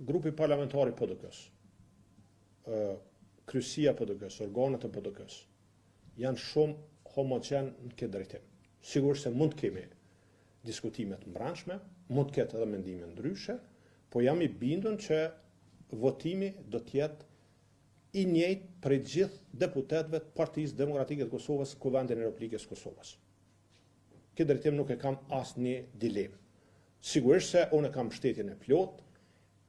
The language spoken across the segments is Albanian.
Grupi parlamentar i PDK-së, kryesia e PDK-së, organet e PDK-së, janë shumë homogjen në këtë drejtim. Sigurisht se mund të kemi diskutime të mbrendshme, mund të ketë edhe mendime ndryshe, po jam i bindun që votimi do të jetë i njëjtë prej gjithë deputetëve të Partisë Demokratike të Kosovës në Kuvendin e Republikës së Kosovës. Këtë drejtim nuk e kam asnjë dilemë. Sigurisht se unë e kam mbështetjen e plotë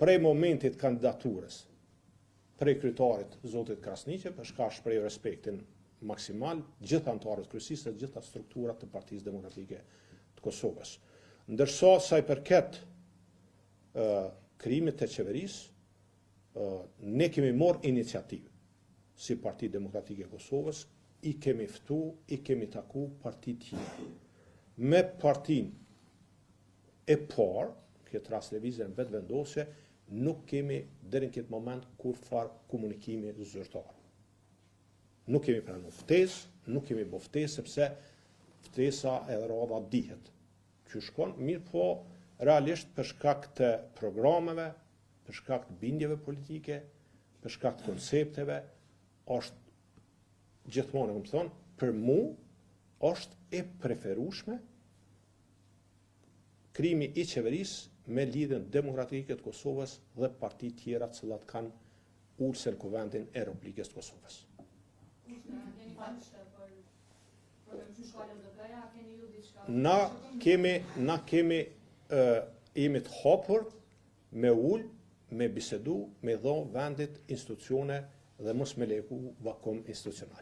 prej momentit kandidaturës prej kryetarit zotit Krasniqi, për çka shpreh respektin maksimal gjithë anëtarët kryesisë dhe gjitha strukturat të Partisë Demokratike të Kosovës. Ndërsa sa i përket krijimit të qeverisë, ne kemi marrë iniciativë si Parti Demokratike e Kosovës, i kemi ftu, i kemi taku partitë tjera. Me partinë e parë, këtë rast Lëvizjen Vetëvendosje, nuk kemi deri në këtë moment kurrfarë komunikimi zyrtar. Nuk kemi pranu ftesë, nuk kemi bo ftesë, sepse ftesa edhe radha dihet. Që shkon, mirë po, realisht për shkak të programeve, për shkak të bindjeve politike, për shkak të koncepteve, është gjithmonë, e kom thonë, për mu është e preferueshme krijimi i qeverisë me Lidhjen Demokratike të Kosovës dhe partitë tjera të cilat kanë ulëse në Kuvendin e Republikës të Kosovës. Keni kushte për për të shkuar LDK-ja, keni ju diçka? Na kemi na kemi ë jemi të hapur me ul, me bisedu, me dhonë vendit institucione dhe mos me leju vakum institucional.